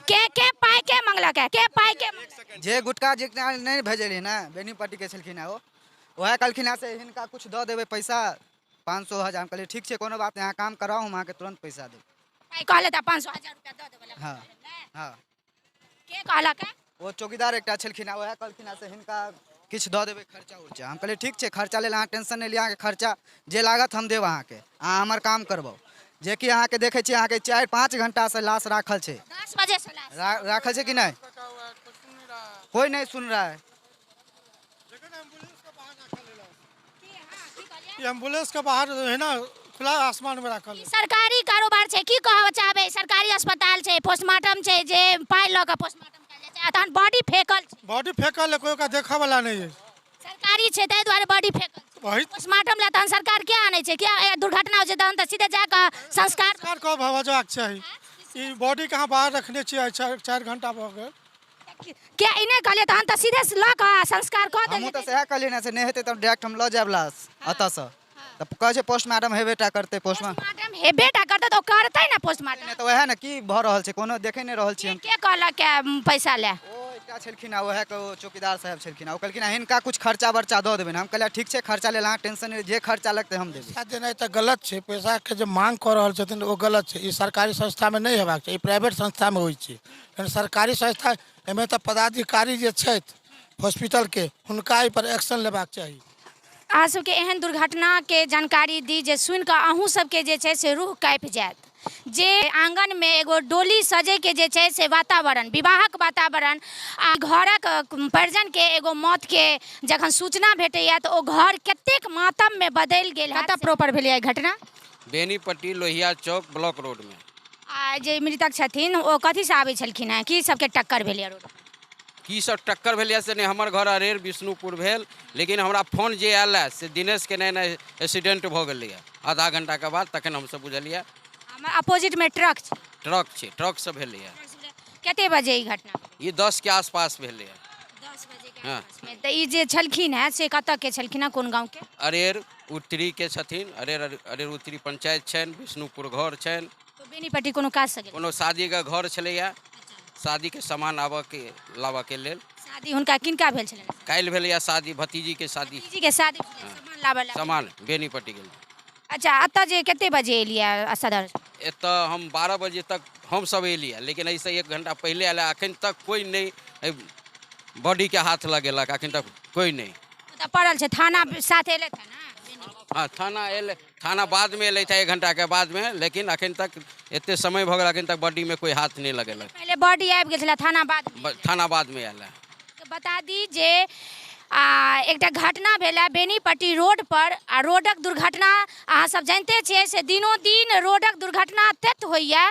के के पाइ के मंगलक है के पाइ के मंगलक? जे गुटका जितना नहि भेजलियै ने बेनीपट्टीके छलखिन हेँ ओ वएह कहलखिन हेँ से हिनका किछु दऽ देबै पैसा 500 1000। हम कहलियै ठीक छै, कोनो बात नहि, अहाँ काम कराउ, हम अहाँके तुरन्त पैसा देब। पाइ कहले तऽ 500 1000 रुपया दऽ देबै लए। हँ हँ। के कहलक है? ओ चौकीदार एकटा छलखिन हेँ, वएह कहलखिन हेँ से हिनका किछु दऽ देबै खर्चा उर्चा। हम कहलियै ठीक छै, खर्चा लेल अहाँ टेंशन नहि लिअ, अहाँके खर्चा जे लागत हम देब अहाँके, अहाँ हमर काम करबाउ। जेकि अहाँके देखै छियै अहाँके 4-5 घंटासँ लाश राखल छै। 10 बजेसँ लाश राखल छै कि नहि? कोई नहीं सुन रहा है। एम्बुलेंस के बाहर है ना, खुला आसमान में राखल। ई सरकारी कारोबार छै, की कहब चाहबै? सरकारी अस्पताल छै, पोस्टमार्टम छै, जे पाइ लऽ कऽ पोस्टमार्टम कयल जाइ छै आ तहन बॉडी फेकल छै। बॉडी फेकल है, कोई ओकरा देखऽ वाला नहीं है। सरकारी छै ताहि दुआरे बॉडी फेकल छै। वही पोस्टमार्टम लए तहन सरकार किया आनै छै? किया दुर्घटना होइ छै तहन तऽ सीधे जा कऽ संस्कार सरकार के भजबाक चाही। ई बॉडी कहाँ बाहर रखने छियै, 4 घंटा भऽ गेल। किया ई नहि कहलियै? तहन तऽ सीधे लऽ कऽ संस्कार कऽ देल हमहूँ तऽ जेतै। सएह कहलियै ने, से नहि हेतै तऽ डायरेक्ट हम लऽ जायब लाश एतऽसँ। तऽ कहै छै पोस्टमार्टम हेबे टा करतै। पोस्टमार्टम पोस्टमार्टम हेबे टा करतै तऽ ओ करतै ने पोस्टमार्टम। नहि तऽ वएह ने की भऽ रहल छै, कोनो देखै नहि रहल छियै हम। के कहलक के पैसा लए? ओ एकटा छलखिन आ वएह के ओ चौकीदार साहेब छलखिन, ओ कहलखिन हिनका कुछ खर्चा बर्चा दऽ देबनि। हम कहलियै ठीक छै, खर्चा लेल अहाँ टेंशन नहि, जे खर्चा लगतै हम देबै। पैसा देनाइ तऽ गलत छै, पैसाके जे मांग कऽ रहल छथिन ओ गलत छै। ई सरकारी संस्थामे नहि हेबाक चाही, ई प्राइवेट संस्थामे होइ छै। लेकिन सरकारी संस्था एहिमे तऽ पदाधिकारी जे छथि हॉस्पिटलके, हुनका एहिपर एक्शन लेबाक चाही। अहाँ सबके एहन दुर्घटनाके जानकारी दी जे सुनिकऽ अहूँ सबके जे छै से रूह काँपि जायत। जे आँगनमे एगो डोली सजैके जे छै से वातावरण, विवाहक वातावरण आ घरक परिजनके एगो मौतके जखन सूचना भेटैए तऽ ओ घर कतेक मातममे बदलि गेल। कतऽ प्रॉपर भेलैए ई घटना? बेनीपट्टी लोहिया चौक ब्लॉक रोडमे। आ जे मृतक छथिन ओ कथीसँ आबै छलखिन हेँ? की सबके टक्कर भेलैए रोड? की सब टक्कर भेलैए से नहि, हमर घर अरेर विष्णुपुर भेल, लेकिन हमरा फोन जे आयल है से दिनेशके नहि नहि एक्सीडेंट भऽ गेलैए आधा घंटाके बाद, तखन हमसब बुझलियै। हमर अपोजिटमे ट्रक छै। ट्रक छै, ट्रकसँ भेलैए। कते बजे ई घटना? ई 10 के आसपास भेलैए। 10 बजे के हँ। आसपासमे। तऽ ई जे छलखिन हेँ से कतऽ के छलखिन हेँ, कोन गाँवके? अरेर उत्तरीके छथिन, अरेर अरेर उत्तरी पंचायत छनि, विष्णुपुर घर छनि। तऽ बेनीपट्टी कोनो काजसँ गेल? कोनो शादीके घर छलैए, शादीके सामान आबऽके लाबऽके लेल। शादी हुनका किनका भेल छलनि? काल्हि भेलैए शादी, भतीजीके शादी। भतीजीके शादी भेलै, सामान लाबऽ लए। सामान बेनीपट्टी गेल। अच्छा, एतऽ जे कते बजे एलियै सदर? एतऽ हम 12 बजे तक हमसब एलियै, लेकिन एहिसँ 1 घंटा पहिले आयल, अखन तक कोइ नहि एहि बॉडीके हाथ लगेलक, अखन तक कोइ नहि। ओतऽ पड़ल छै, थाना साथ एलै थाना? हँ, थाना एलै, थाना बादमे एलै तऽ 1 घंटाके बादमे, लेकिन अखन तक एते समय भऽ गेल, अखन तक बॉडीमे कोइ हाथ नहि लगेलक। पहिले बॉडी आबि गेल छलै, थाना बादमे? थाना बादमे आयल है। तऽ बता दी जे आ एकटा घटना भेल है बेनीपट्टी रोड पर, आ रोडक दुर्घटना अहाँ सब जानिते छियै से दिनो दिन रोडक दुर्घटना तत होइए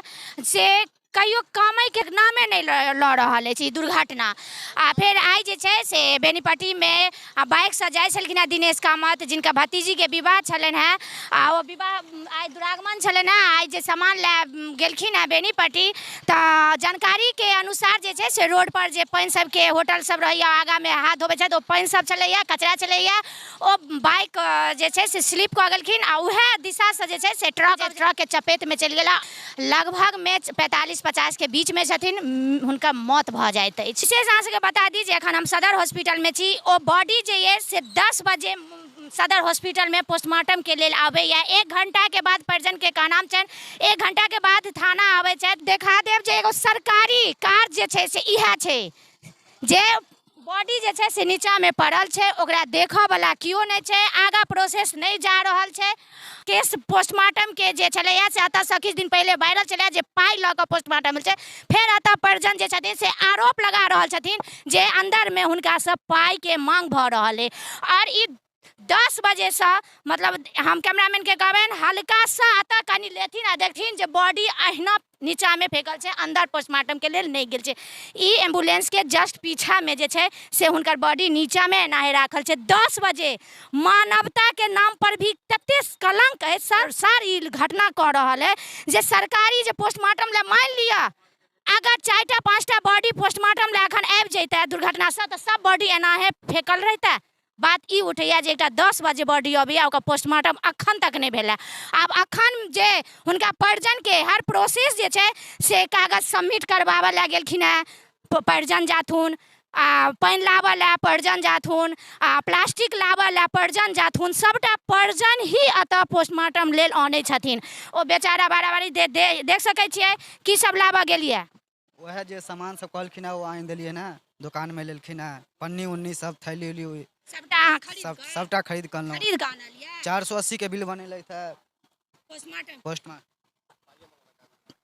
से कहियो कमैके नामे नहि लऽ रहल अछि ई दुर्घटना। आ फेर आइ जे छै से बेनीपट्टीमे आ बाइकसँ जाइ छलखिन हेँ दिनेश कामत, जिनका भतीजीके विवाह छलनि हेँ, आ ओ विवाह आइ दुरागमन छलनि हेँ। आइ जे सामान लए गेलखिन हेँ बेनीपट्टी, तऽ जानकारीके अनुसार जे छै से रोडपर जे पानि सबके होटल सब रहैए, आगाँमे हाथ धोबै छथि, ओ पानि सब छलैए, कचरा छलैए, ओ बाइक जे छै से स्लिप कऽ गेलखिन आ उएह दिशासँ जे छै से ट्रकके चपेटमे चलि गेला। लगभगमे 45-50 के बीचमे छथिन, हुनका मौत भऽ जाइत अछि। विशेष अहाँ सबके बता दी जे एखन हम सदर हॉस्पिटलमे छी। ओ बॉडी जे अछि से 10 बजे सदर हॉस्पिटलमे पोस्टमार्टमके लेल आबैए। 1 घंटाके बाद परिजनके कहनाम छनि, 1 घंटाके बाद थाना आबै छथि। देखा देब जे एगो सरकारी कार्य जे छै से इएह छै जे बॉडी जे छै से नीचाँमे पड़ल छै, ओकरा देखऽवला केओ नहि छै, आगाँ प्रोसेस नहि जा रहल छै। केस पोस्टमार्टमके जे छलैए से एतऽसँ किछु दिन पहिले वायरल छलैए जे पाइ लऽ कऽ पोस्टमार्टम भेल छै। फेर एतऽ परिजन जे छथिन से आरोप लगा रहल छथिन जे अन्दरमे हुनकासँ पाइके माँग भऽ रहल अइ। आओर ई 10 बजेसँ, मतलब हम कैमरामैनके कहबनि हल्कासँ एतऽ कनि लेथिन आ देखथिन जे बॉडी अहिना नीचाँमे फेकल छै, अन्दर पोस्टमार्टमके लेल नहि गेल छै। ई एम्बुलेंसके जस्ट पीछामे जे छै से हुनकर बॉडी नीचाँमे एनाहे राखल छै। 10 बजे मानवताके नाम पर भी कते कलंक अछि। सर ई घटना कऽ रहल अइ जे सरकारी जे पोस्टमार्टम लए मानि लिअ अगर 4टा 5टा बॉडी पोस्टमार्टम लए एखन आबि जैतै दुर्घटनासँ, तऽ सब बॉडी एनाहे फेकल रहितै। बात ई उठैया जे एकटा 10 बजे बॉडी अबैया, ओकर पोस्टमार्टम अखन तक नहि भेलै। आब अखन जे हुनका परिजनके हर प्रोसेस जे छै से कागज सबमिट करबाबऽ लए गेलखिन हेँ, परिजन जाथुन, आ पानि लाबऽ लए परिजन जाथुन, आ प्लास्टिक लाबऽ लए परिजन जाथुन, सबटा परिजन ही एतऽ पोस्टमार्टम लेल अनै छथिन। ओ बेचारा बाराबारी देख सकै छियै की सब लाबऽ गेलियै। वएह जे सामान सब कहलखिन हँ ओ आनि देलियै ने, दोकानमे लेलखिन हँ, पन्नी उन्नी सब, थैली उली सबटा अहाँ खरीद सब कऽ? सबटा खरीद कऽ अनलहुँ। खरीद कऽ आनलियै? 480 के बिल बनेलै तऽ पोस्टमार्टम। पोस्टमार्टम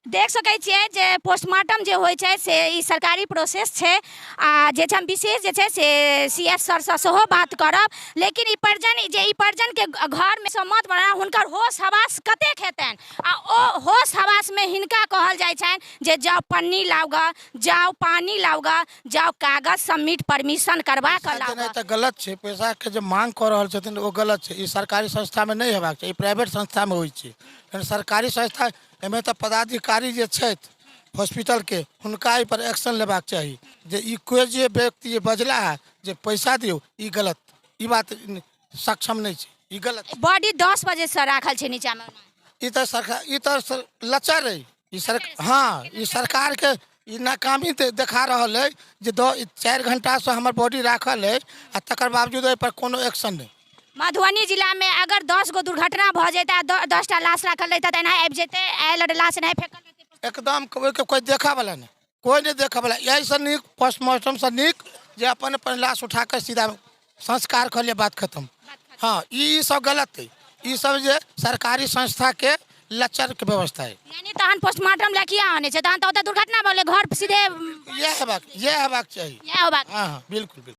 देख सकै छियै जे पोस्टमार्टम जे होइ छै से ई सरकारी प्रोसेस छै। आ जे छै हम विशेष जे छै से सी एफ सरसँ सेहो बात करब, लेकिन ई परिजन जे ई परिजनके घरमे सँ मत बना, हुनकर होश हवास कतेक हेतनि? आ ओ होश हवासमे हिनका कहल जाइ छनि जे जाउ पन्नी लाउ गऽ, जाउ पानी लाउ गऽ, जाउ कागज सबमिट परमिशन करबा कऽ लाउ देनाइ गऽ। तऽ गलत छै। पैसाके जे मांग कऽ रहल छथिन ओ गलत छै। ई सरकारी संस्थामे नहि हेबाक चाही, ई प्राइवेट संस्थामे होइ छै। लेकिन सरकारी संस्था एहिमे तऽ पदाधिकारी जे छथि हॉस्पिटलके, हुनका एहिपर एक्शन लेबाक चाही जे ई कोइ जे व्यक्ति जे बजला है जे पैसा दियौ, ई गलत, ई बात सक्षम नहि छै, ई गलत। बॉडी 10 बजेसँ राखल छै नीचाँमे। ई तऽ सरकार, ई तऽ लचर अइ ई सर। हाँ, ई सरकारके ई नाकामी देखा रहल अइ जे 4 घंटासँ हमर बॉडी राखल अइ आ तकर बावजूद एहिपर कोनो एक्शन नहि। मधुबनी जिलामे अगर 10 गो दुर्घटना भऽ जेतै आ 10टा लाश राखल रहितै तऽ एना आबि जेतै, आयल लाश एनाहि फेकल रहतै। एकदम कोइके कोइ देखऽवला नहि, कोइ नहि देखऽवला। एहिसँ नीक पोस्टमार्टमसँ नीक जे अपन अपन लाश उठा कऽ सीधा संस्कार कऽ लिअ, बात खतम। हाँ, ई सब गलत अइ। ई सब जे सरकारी संस्थाके लचरके व्यवस्था अइ। यानी तहन पोस्टमार्टम लए किया आनै छै? तहन तऽ ओतऽ दुर्घटना भऽ गेलै, घर सीधे इएह हेबाक चाही। इएह हेबाक। हाँ हाँ, बिल्कुल बिल्कुल।